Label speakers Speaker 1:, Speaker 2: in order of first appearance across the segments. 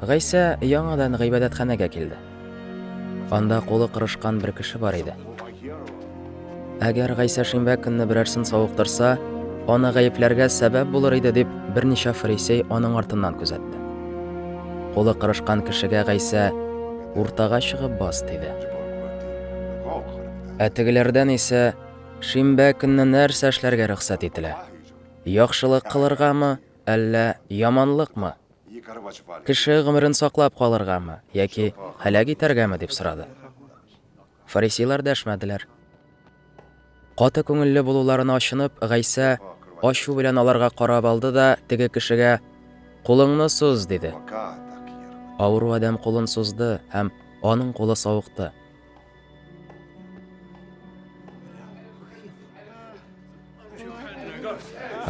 Speaker 1: Гайсә яңадан гыйбадәтханәгә килде. Анда кулы кырышкан бер кеше бар иде. Әгәр Гайсә шимбә көнне берәрсен савыктырса, аны гаепләргә сәбәп булыр иде дип, берничә фарисей аның артыннан күзәтте. Кулы кырышкан кешегә Гайсә: "Уртага чыгып бас", диде. Ә тегеләрдән исә: "Шимбә көнне нәрсә эшләргә рөхсәт ителә? Яхшылык кылыргамы, әллә яманлыкмы? Кеше гомерен саклап калыргамы яки һәлак итәргәме?" дип сорады. Фарисейлар дәшмәделәр. Каты күңелле булуларына ачынып, Гайсә ачу белән аларга карап алды да теге кешегә: "Кулыңны суз", диде. Авыру адәм кулын сузды, һәм аның кулы савыкты.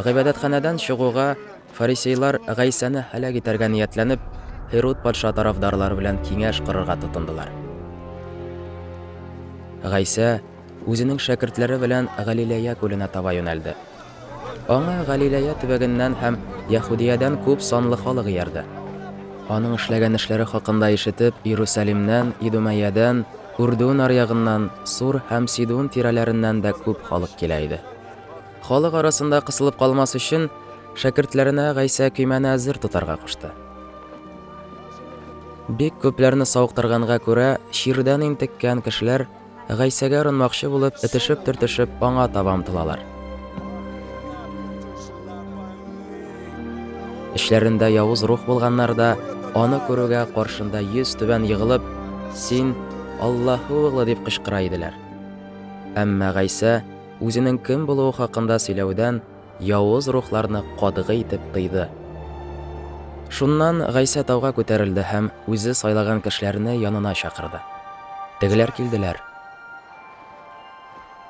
Speaker 1: Гыйбадәтханәдән чыгуга, фарисейлар Гайсәне һәлак итәргә ниятләнеп, Һируд патша тарафдарлары белән киңәш корырга тотындылар. Гайсә үзенең шәкертләре белән Галиләя күленә таба юнәлде. Аңа Галиләя төбәгеннән һәм Яһүдиядән күп санлы халык иярде. Аның эшләгән эшләре хакында ишетеп, Иерусалимнән, Идумәядән, Үрдүн аръягыннан, Сур һәм Сидун тирәләреннән дә күп халык килә иде. Халык арасында кысылып калмас өчен, шәкертләренә Гайсә көймәне әзер тотарга кушты. Бик күпләрне савыктырганга күрә, чирдән интеккән кешеләр Гайсәгә орынмакчы булып, этешеп-төртешеп аңа таба омтылалар. Эчләрендә явыз рух булганнар да, аны күрүгә каршында йөз түбән егылып, Син Аллаһы углы дип кычкыра иделәр. Әмма Гайсә үзенең кем булуы хакында сөйләүдән явыз рухларны катгый итеп тыйды. Шуннан Гайсә тауга күтәрелде һәм үзе сайлаган кешеләрне янына чакырды. Тегеләр килделәр.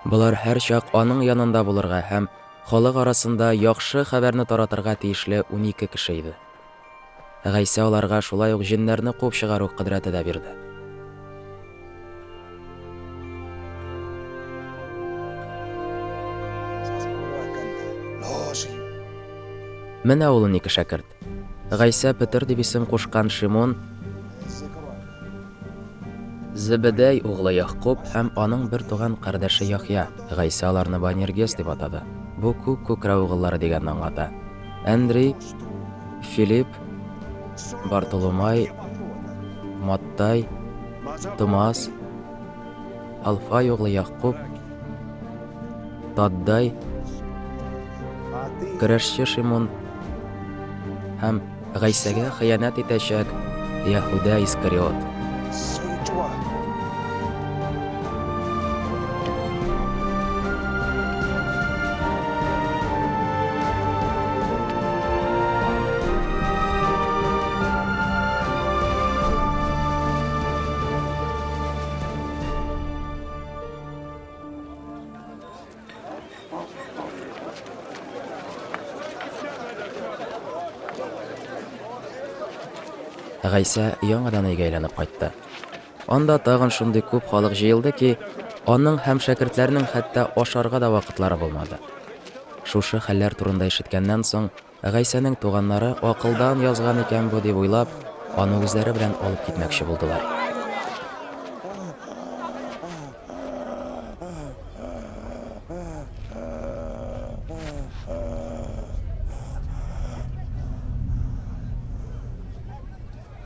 Speaker 1: Болар һәрчак аның янында булырга һәм халык арасында яхшы хәбәрне таратырга тиешле 12 кеше иде. Гайсә аларга шулай ук җеннәрне куып чыгару кодрәте дә бирде. Менә ул 12 шәкерт. Гайсә Петер дип исем кушкан Шимон, Зебедәй углы Ягъкуб һәм аның бер туган кардәше Яхъя. Гайсә аларны Банергес дип атады. Бу күк күкрәү угыллары дигәнне аңлата. Әндри, Филипп, Бартоломай, Маттай, Томас, Алфай углы Ягъкуб, Таддай, көрәшче Шимун һәм Гайсәгә хыянәт итәчәк Яһүдә Искариот. Гайсә яңадан өйгә әйләнеп кайтты. Анда тагын шундый күп халык җыелды ки, аның һәм шәкертләренең хәтта ашарга да вакытлары булмады. Шушы хәлләр турында ишеткәннән соң, Гайсәнең туганнары акылдан язган икән бу дип уйлап, аны үзләре белән алып китмәкче булдылар.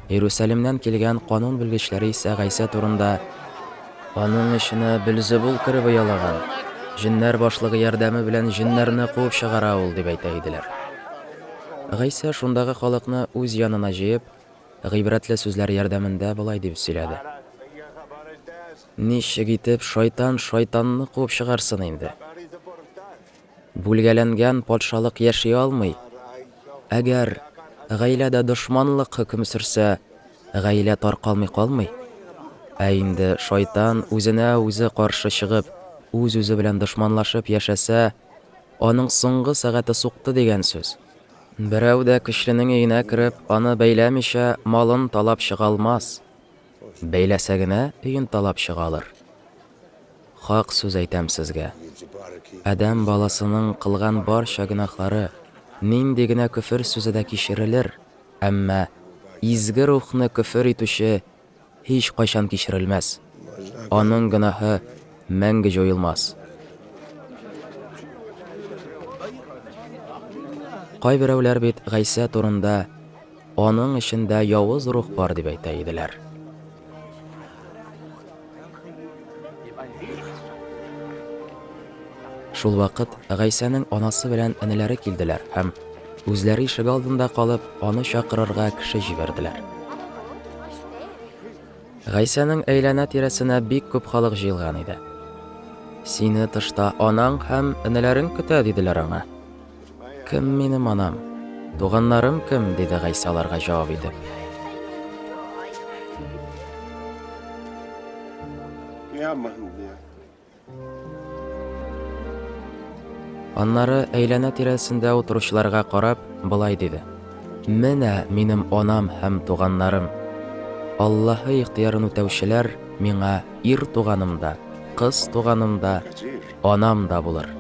Speaker 1: Иерусалимнән килгән канун белгечләре исә Гайсә турында Аның эченә Белзебул кереп оялаган, җеннәр башлыгы ярдәме белән җеннәрне куып чыгара ул, дип әйтә иделәр. Гайсә шундагы халыкны үз янына җыеп, гыйбрәтле сүзләр ярдәмендә болай дип сөйләде. Ничек итеп шайтан шайтанны куып чыгарсын инде? Бүлгәләнгән патшалык яши алмый. Әгәр гаиләдә дошманлык хөкем сөрсә, гаилә таркалмый калмый. Ә инде шайтан үзенә үзе каршы чыгып, үз-үзе белән дошманлашып яшәсә, аның соңгы сәгате сукты дигән сүз. Берәү дә көчленең өенә кереп, аны бәйләмичә, малын талап чыга алмас. Бәйләсә генә, өен талап чыга алыр. Хак сүз әйтәм сезгә, адәм баласының кылган барча гөнаһлары, нинди генә көфер сүзе дә кичерелер, әмма Изге Рухны көфер итүче һичкайчан кичерелмәс, аның гөнаһы мәңге җуелмас. Кайберәүләр бит Гайсә турында аның эчендә явыз рух бар дип әйтә иделәр. Шул вакыт Гайсәнең анасы белән энеләре килделәр һәм, үзләре ишек алдында калып, аны чакырырга кеше җибәрделәр. Гайсәнең әйләнә-тирәсенә бик күп халык җыелган иде. Сине тышта анаң һәм энеләрең көтә, диделәр аңа. Кем минем анам? Туганнарым кем? диде Гайсә аларга җавап итеп. Аннары әйләнә-тирәсендә утыручыларга карап, болай диде: Менә минем анам һәм туганнарым. Аллаһы ихтыярын үтәүчеләр миңа ир туганым да, кыз туганым да, анам да булыр.